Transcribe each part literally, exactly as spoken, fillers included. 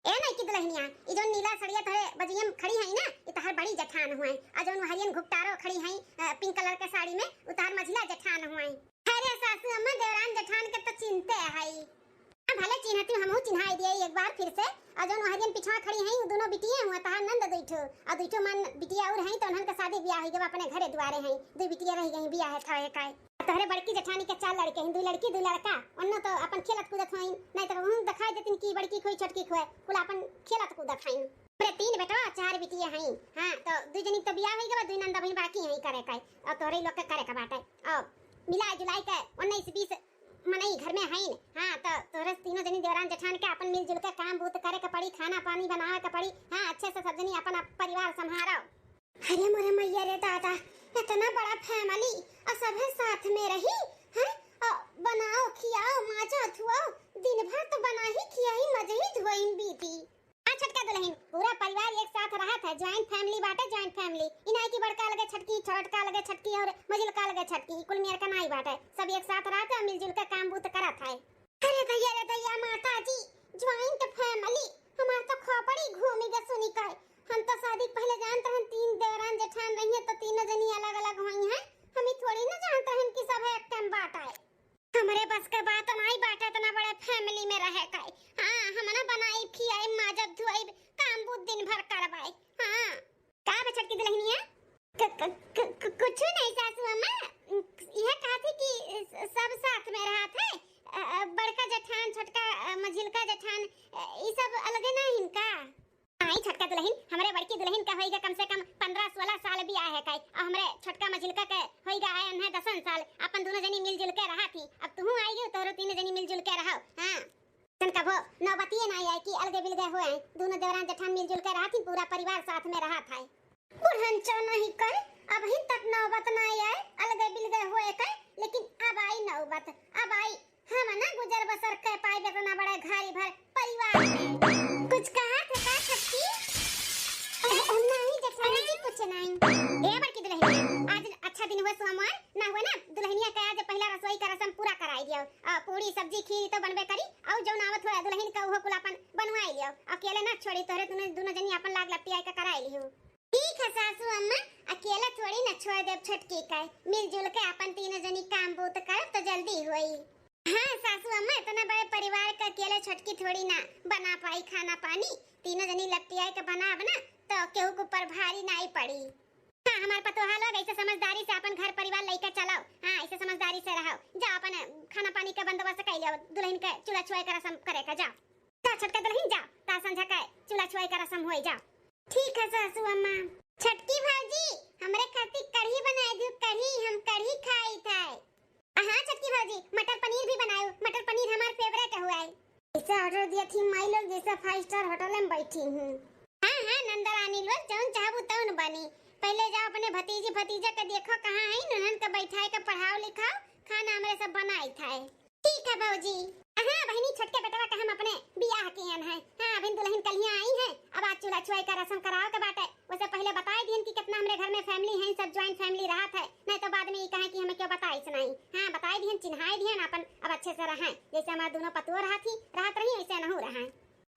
ए नइकी दुलहिनिया, ई जौन नीला सड़िया तोहरे बजुए में खड़ी हई ना, ई तोहार बड़ी जेठान हुआई। अउर जौन हरियन घुघटारो खड़ी हई, अ, pink colour के साड़ी में, उ तोहार मझिला जेठान हुआई। अरे सासू अम्मा, देवरान जेठान के तो चिन्हते हई। हाँ, भले चिन्हती, हमहू चिन्हाई दिए एक बार फिर से। अउर जौन हरियन पिछवा खड़ी हई, उ दुनो बिटिये हुआ, तोहार नंद दुइठो। अउर दुइठो मान बिटिया अउर हई, तो उन्हन के शादी बियाह होइ गवा, अपने घरे दुआरे हई। दुइ बिटिया रहि गई, बियाह है, थवे काई। तोहरे बड़की जेठानी के चार लड़के हैं, दुइ लड़की, दुइ लड़का। ओन्नो तो अपन खेलत कूदत होई, नहीं तो उन्हन देखाई देतिन कि बड़की खोई, छोटकी खोए, कुल अपन खेलत कूदत हई। हमरे तीन बेटवा, चार बिटिया हई। हाँ, तो दुइ जनी तो बियाह होइ गवा, दुइ नंदा बहिन बाकी हई करे काई। अउर तोहरे लोग के करे का बाटे। अउर मिला जुलाई के उन्नीस बीस मनई घर में हईन। हाँ, तो तोहरे तीनों जनी देवरान जेठान के अपन मिलजुल के काम बूत करे के पड़ी, खाना पानी बनावे के पड़ी। हाँ, अच्छे से सब जनी अपन परिवार संभारो। अरे मोरे मैया रे दादा, इतना बड़ा family अउर सभे साथ में रही, हैं? अउर बनाओ, खियाओ, माजो, धुआओ, दिन भर तो बना ही खिया ही मजे ही धुआई में बीती। हाँ छोटका दुलहिन, पूरा परिवार एक साथ रहत है, joint family बाटे, joint family। ई नाई कि बड़का अलगे छोटकी, छोटका अलगे छोटकी अउर मझिलका अलगे छोटकी, कुल मेर का नाई बाटे, सब एक साथ रहत है, मिलजुल के काम बूत करत है। अरे दैया रे दैया, माता जी, joint family, हमार तो खोपड़ी घूमी ग सुनी के। हम तो शादी के पहिले जानत रहन तीन देवरान जेठान रही हैं तो तीनों जनी अलग अलग होई हैं। हम ई थोड़ी ना जानत रहन कि सब एक टाइम बाटे। हमरे बस के बात नाई बाटे इतना बड़े family में रहे के। हाँ, हम ना बनाई खियाई, माजब धुआई, काम बूत दिन भर करवाई। हाँ। का बे छोटकी दुलहिनिया? क-, क-, क-, क-, कुछ नहीं सासू अम्मा, यह कहा थी कि स-, सब साथ में रहत है, अ, अ, बड़का जेठान, छोटका, अ, मझिलका जेठान, अ, ई सब अलगे ना हिन का? आई छोटका दुलहिन, हमरे बड़की दुलहिन का होइगा कम से कम पन्द्रह सोलह साल बियाह है काई, अउर हमरे छोटका मझिलका के होइगा है उन्हें दसन साल, अपन दुनो जनी मिलजुल के रहत ही। अब तुहू आइगी, तोहरो तीन जनी मिलजुल के रहो। हाँ। अइसन कभो नौबतिये नाई आए कि अलगे बिलगे होए, दुनो देवरान जेठान मिलजुल के रहत ही, पूरा परिवार साथ में रहत है। बुढ़न चो नहीं कहे, अबहिन तक नौबत नाई आए अलगे बिलगे होए के, लेकिन अब आई नौबत, अब आई। हम ना गुजर बसर कर पाए इतना बड़ा घर भर परिवार में। कुछ कहा थे का छोटकी? अरे, नहीं जेठानी जी, कुछ नहीं। ए बड़की दुलहिनिया, आज अच्छा दिन हुआ सोमवार, ना हुआ ना, दुलहिनिया के आज पहिला रसोई का रसम पूरा कराई दियो। अ, पूड़ी, सब्जी, खीर तो बनबे करी, अउर जौन आवत हुआ दुलहिन का उहो कुल अपन बनवाई लियो। अकेले ना छोड़ी, तोहरे दुनो, दुनो जनी अपन लाग लपटियाई के कराई लियो। ठीक है सासू अम्मा, अकेला थोड़ी ना छोड़ देब छोटकी का, मिलजुल के अपन तीनों जनी काम बूत करब तो जल्दी होई। हाँ सासू अम्मा, इतना बड़े परिवार का अकेले छोटकी थोड़ी ना बना पाई खाना पानी। तीनों जनी लपटियाई के बनाब ना तो केहू के ऊपर भारी नाई पड़ी। हाँ, हमार पतोहा लोग, ऐसे समझदारी से अपन घर परिवार लेके चलाओ। हाँ, ऐसे समझदारी से रहो। जाओ, अपन खाना पानी के बंदोबस्त कर लियो, दुलहिन के चूल्हा छुआई के रसम करे के। जाओ, जा छोटका दुलहिन, जा, ता संझा के चूल्हा छुआई के रसम होई। जाओ। ठीक है सासू अम्मा। छोटकी भौजी, हमरे खातिर कढ़ी बनाई दियो, कढ़ी, हम कढ़ी खाई थे। हाँ छोटकी भौजी, मटर पनीर भी बनायो, मटर पनीर हमार favourite हुआ है। ऐसे order दिया थी माई लोग, जैसे five star hotel में बैठी हूँ। हाँ हाँ नंदरानी लोग, जौन चाहबू तौन बनी। पहले जाओ अपने भतीजी भतीजा के देखो कहाँ है, उन्हन के बैठाए के पढ़ाओ लिखाओ, खाना हमरे सब बनाई था। ठीक है भौजी। हाँ बहिनी, छोटके बेटवा के हम अपने बियाह कियन है। हाँ, अभिन दुलहिन कलिया आई है, अब आज चूल्हा छुआई का रसम करावे के बाटे। वैसे पहले बताई दिहन कि कितना हमरे घर में family है, सब joint family रहत है, नहीं तो बाद में ई कहे कि हमें क्यों बताइस नहीं। हाँ, बताई दिहन, चिन्हाई दिहन, अपन अब अच्छे से रहें, जैसे हमार दुनो पतुआ रहत ही, रहत रही, वैसे नहू रहें।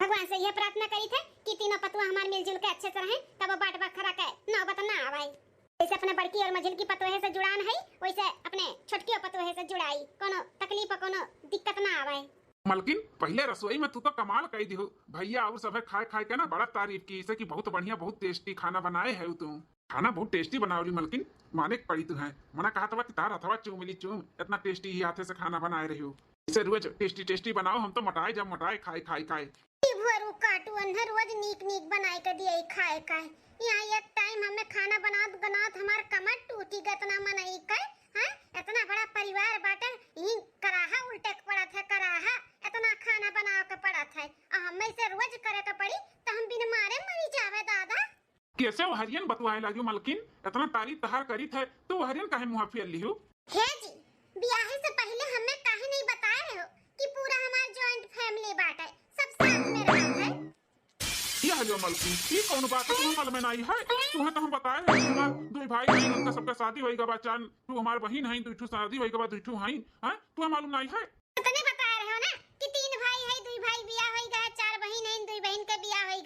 भगवान से यह प्रार्थना करी थे कि तीनों पतुआ हमार मिलजुल के अच्छे से रहें, तब बाट बखरा के नौबत ना आवे। जैसे अपने बड़की और मझिलकी पतोहे से जुड़ान है, वैसे अपने छोटकियो पतोहे से जुड़ाई, कोनो तकलीफ, कोनो दिक्कत ना आवे। मलकिन, पहिले रसोई में तू तो कमाल कई दिहु, भैया और सभे खाए खाए के ना बड़ा तारीफ की, इसे कि बहुत बढ़िया, बहुत tasty खाना बनाए है तू। खाना बहुत tasty बनावली मलकिन, माने के पड़ी तू है। मना कहा था कि तार हथवा चूम ली चूम, इतना tasty ही हाथे से खाना बनाए रही हो। इसे रोज tasty tasty बनाओ, हम तो मोटाए जब मोटाए खाए खाए खाए। ई भरू काटू अन्हर रोज नीक नीक बनाए के दिए खाए खाए। यहाँ एक time हमें खाना बनात बनात हमार कमर टूटी गतना मनई के, हैं? इतना बड़ा परिवार बाटे, यहीं कराहा उल्टे के पड़त है, कराहा, इतना खाना बनावे के पड़त है, आ हमें से रोज करे के पड़ी, तो हम बिन मारे मरी जावे दादा। कैसे वो हरियन बतुआए लागियो मलकिन, इतना तारीफ तहार करी थे, तो वो हरियन काहे मुँह फेर लिहू? हे जी, बियाहे से पहले हमें काहे नहीं बताए रहे हो कि पूरा हमार joint family बाटे, सब साथ में रहत है? ये हरियो मलकिन, ये कौन बात है? तुम्हें मालूम नहीं है? तुम्हें तो हम बताए रहे, हमार दुई भाई हैं, उनका सबका शादी होई गवा, चार ठू हमार बहिन हैं, दुई ठू शादी होई गवा, दुई ठू हैं, हैं? तुम्हें मालूम नहीं है? तो तने बताए रहे हो ना कि तीन भाई है, दुई भाई बियाह होई गवा, चार बहिन हैं, दुई बहिन के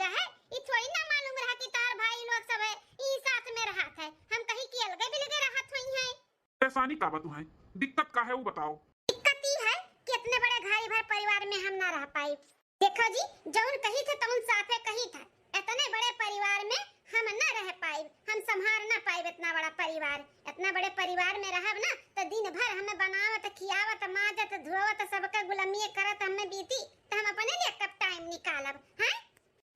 रहे, ई थोड़ी ना मालूम रहा कि तार भाई लोग सब है, ई साथ में रहत है। हम कही कि अलगे बिलगे रहत होई हैं। परेशानी का बा तुहैं? दिक्कत का है वो बताओ। दिक्कत ई है कि इतने बड़े घारी भर परिवार में हम ना रह पाई। देखो जी, जौन कही थे तौन साफे कही थे। इतने बड़े परिवार में हम ना रह पाई, हम संभार ना पाई इतना बड़ा परिवार। इतना बड़े परिवार में रहब ना तो दिन भर हमें बनावत, खियावत, माजत, धोवत, सबके गुलामी करत हमें बीती, तो हम अपने लिए कब टाइम निकालब, हैं?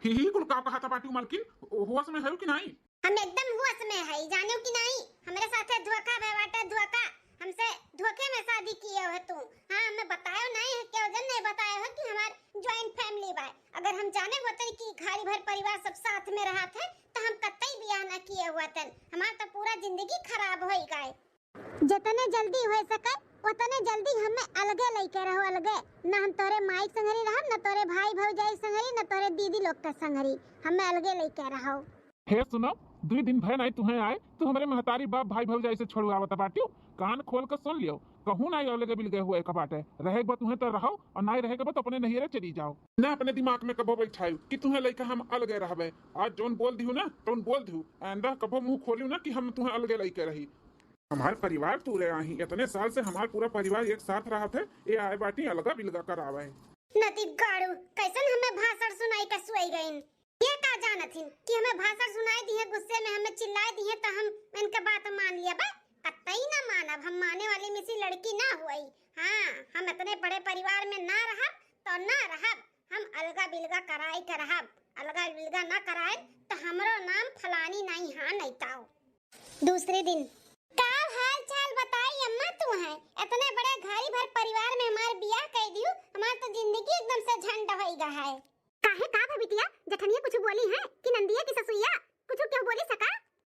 ही, ही कुल का कहत बाटू मलकिन? होश में है कि नहीं? हम एकदम होश में है, जानो कि नहीं? हमरे साथे धोखा भय बाटे, धोखा। हमसे धोखे में शादी किए हो तू। हाँ, हमें बतायो नहीं है, केहू जन नहीं बतायो है कि हमार ज्वाइंट फैमिली बा। अगर हम जाने होते कि घारी भर परिवार सब साथ में रहत है, तो हम कतई बियाह ना किए होतन। हमार तो पूरा जिंदगी खराब होई गए। जितने जल्दी हो सके, उतने जल्दी हमें अलगे लइके रहो, अलगे। ना हम तोरे माई के संगरी रहब, ना तोरे भाई भौजाई के संगरी, ना तोरे दीदी लोग के संगरी। हमें अलगे लइके रहो। हे सुनो, दुई दिन भय नहीं तुहैं आए, तू हमरे महतारी बाप भाई भौजाई से छोड़वावत बाटियो। कान खोल के सुन लियो, कहूँ नहीं अलगे बिलगे हुए का बाटे। रहे के बा तुहैं तो रहो, और नहीं रहे के बा तो अपने नैहरे चली जाओ। ना अपने दिमाग में कबो बैठायु कि तुहैं लइके हम अलगे रहबे। आज जौन बोल दिहु ना, तौन बोल दिहु। आइंदा कबो मुँह खोलियो ना कि हम तुहैं अलगे लइके रही। हमार परिवार तू रे आही, इतने साल से हमार पूरा परिवार एक साथ रहत है, ये आए बाटी अलगा बिलगा करावे। नदी गाड़ू, कैसन हमें भाषण सुनाई के सुई गइन? ये का जानत हिन कि हमें भाषण सुनाई दिए, गुस्से में हमें चिल्लाई दिए तो हम इनके बात मान लिया बे? कतई ना मानब, हम माने वाली मिसी लड़की ना हुई। हाँ, हम इतने बड़े परिवार में ना रहब तो ना रहब, हम अलगा बिलगा कराई के रहब। अलगा बिलगा ना कराए तो हमरो नाम फलानी नहीं, हाँ नहीं ताओ। दूसरे दिन। का हाल चाल बताई अम्मा तुहैं? इतने बड़े घारी भर परिवार में हमार बियाह कई दियो, हमार तो जिंदगी एकदम से झंड होई गा है। काहे का भा बिटिया, जेठनिया कुछ बोली है कि नंदिया की ससुइया कुछ क्यों बोली सका?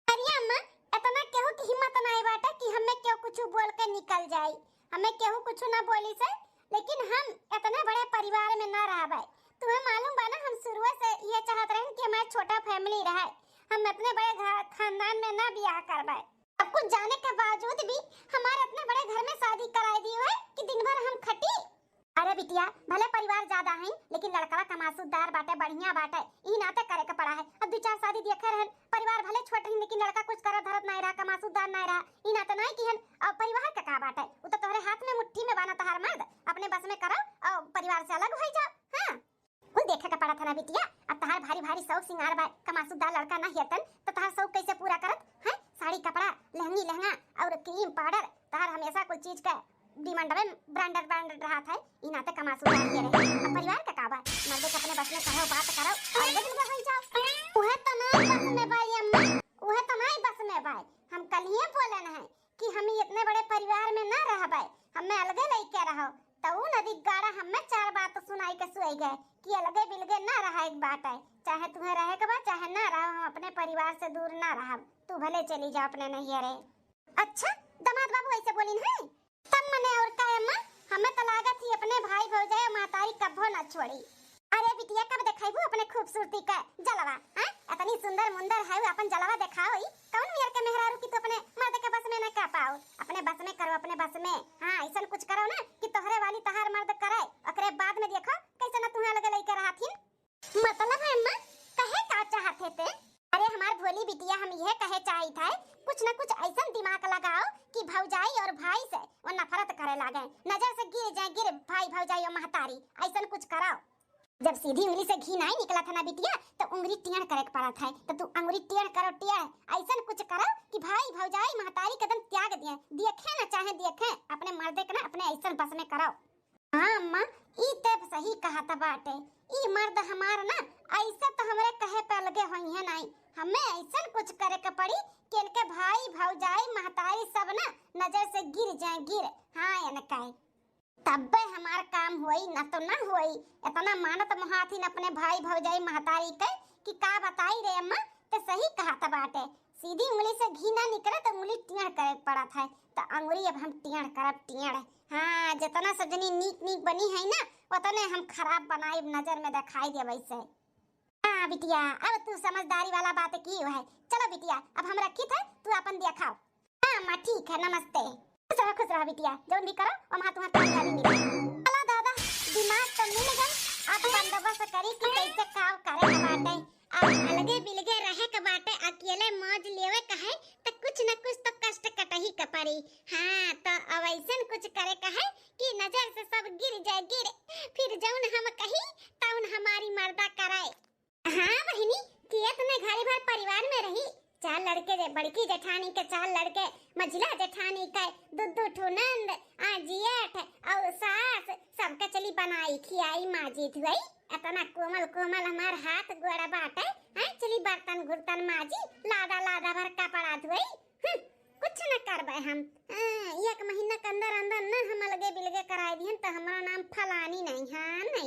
अरे अम्मा, इतना केहू की हिम्मत ना बाटे कि हमें क्यों कुछ बोल के निकल जाई। हमें केहू कुछ ना बोली से, लेकिन हम इतने बड़े परिवार में ना रहबे। तुम्हें मालूम बा ना, हम शुरुए से ये चाहत रहन कि हमारे छोटा फैमिली रहे, हम इतने बड़े घर खानदान में ना बियाह करबे। सब कुछ जाने के बावजूद भी हमारे इतने बड़े घर में शादी कराई दी है कि दिन भर हम खटी। अरे बिटिया, भले परिवार ज्यादा है, लेकिन लड़कवा कमासुदार बाटे, बढ़िया बाटे, ई नाते करे के पड़ा है। अब दू चार शादी देखे रहन, परिवार भले छोट रही, लेकिन लड़का कुछ करत धरत नहीं रहा, कमासुदार नहीं रहा, ई नाते नहीं कि हन, अब परिवार के का बाटे? उ तो तोहरे हाथ में, मुट्ठी में बाना तोहार मर्द, अपने बस में करो और परिवार से अलग हो जाओ। हाँ, कुल देखे के पड़त है ना बिटिया। अब तहार भारी भारी शौक सिंगार बा, कमासुदार लड़का ना हियतन तो तहार शौक कैसे पूरा करत हैं? साड़ी कपड़ा, लहंगी लहंगा और क्रीम पाउडर, तहार हमेशा कुल चीज के डिमांड में ब्रांडेड ब्रांडेड रहत है। ई नाते कमासुदार के रहे। अब परिवार का का बा? मर्दे के अपने बस में करो, बात करो, अलगे बिलगे हो जाओ। उहे तो नहीं बस में बा अम्मा, उहे तो नहीं बस में बा। हम कल ही बोले न है कि हम इतने बड़े परिवार में ना रहबे, हमें अलगे लइके रहो। तो उ नदी गाड़ा हमें चार बात सुनाई के सुई गए कि अलगे बिलगे ना रहे के बाटे, चाहे तुम्हें रहे के बा चाहे ना रहो, हम अपने परिवार से दूर ना रहब, तू भले चली जा अपने नैहरे। अच्छा, दामाद बाबू ऐसे बोलिन है? तब मने और का अम्मा, हमें तो लागत ही अपने भाई भौजाई और महतारी कब्बो ना छोड़ी। अरे बिटिया, कब देखाइबू अपने खूबसूरती का जलवा, हैं? इतनी सुंदर मुंदर है, अपन जलवा देखाओ। ई कौन मेर के मेहरारू की तू अपने मर्द के बस में ना कर पाओ? अपने बस में करो, अपने बस में। हाँ, ऐसन कुछ करो ना कि तोहरे वाली तहार मर्द करे, ओकरे बाद में देखो कैसे ना तुम्हें अलगे लइके रहथिन। मतलब है अम्मा, कहे का चाहत है ते? अरे हमार भोली बिटिया, हम यह कहे चाहित है, कुछ न कुछ ऐसन दिमाग लगाओ कि भौजाई और भाई से वो नफरत करे लागे, नजर से गिर जाए, गिर भाई भौजाई और महतारी, ऐसन कुछ कराओ। जब सीधी उंगली से घी नहीं निकला था ना बिटिया, तो उंगली टेढ़ करे के पड़त है, तो तू उंगली टेढ़ करो, टेढ़, ऐसन कुछ करो कि भाई भौजाई महतारी कदम त्याग दिए, देखे ना चाहे देखे, अपने मर्दे के ना अपने ऐसन बस में करो। हाँ अम्मा, ई ते सही कहत बाटे। ई मर्द हमार ना, ऐसे तो हमरे कहे पे अलगे होइहे नाई। हमें ऐसन कुछ करे के पड़ी कि इनके भाई, भौजाई, महतारी सब ना नजर से गिर जाए, गिर। हाँ, इनका तब्बे हमार काम होई, ना तो ना होई। इतना मानत मोहाथिन अपने भाई, भौजाई, महतारी के कि का बताई रे अम्मा, ते सही कहत बाटे। सीधी उंगली से घी ना निकले तो उंगली टेढ़ करे के पड़त है, तो अंगुरी अब हम टेढ़ करब, टेढ़। हाँ, जितना सजनी नीक नीक बनी है ना, उतने हम खराब बनाई, नजर में दिखाई देबै से। हाँ बिटिया, अब तू समझदारी वाला बात की है। चलो बिटिया, अब हम रखी थे, तू अपन देखाओ। हाँ अम्मा, ठीक है, नमस्ते। खुश रहो, खुश रहो बिटिया, जौन भी करो, वहाँ तुम्हारा कामयाबी मिले। चलो दादा, दिमाग तो मिल गए, अब बंदोबस्त करी कि कैसे काव करे के बाटे। अब अलगे बिलगे रहे के बाटे, अकेले मौज लेवे के है, त कुछ न कुछ तो कष्ट कटही के पड़ी। हाँ, तो अब ऐसन कुछ करे के है कि नजर से सब गिर जाए, गिर, फिर जौन हम कही तौन हमारी मर्दा कराए। हाँ बहिनी, कि इतने घड़ी भर परिवार में रही, चार लड़के रे, बड़की जेठानी के चार लड़के, मझिला जेठानी के दू दू ठो नंद, आ जेठ और सास, सबके चली बनाई खियाई माजी धुआई। इतना कोमल कोमल हमार हाथ गोड़ बाटे, हैं, चली बर्तन गुर्तन माजी, लादा लादा भर कपड़ा धुआई। हम्म, कुछ न करबे हम। हाँ, एक महीना के अंदर अंदर न हम अलगे बिलगे कराए दिहन त हमारा नाम फलानी नहीं, हाँ नहीं।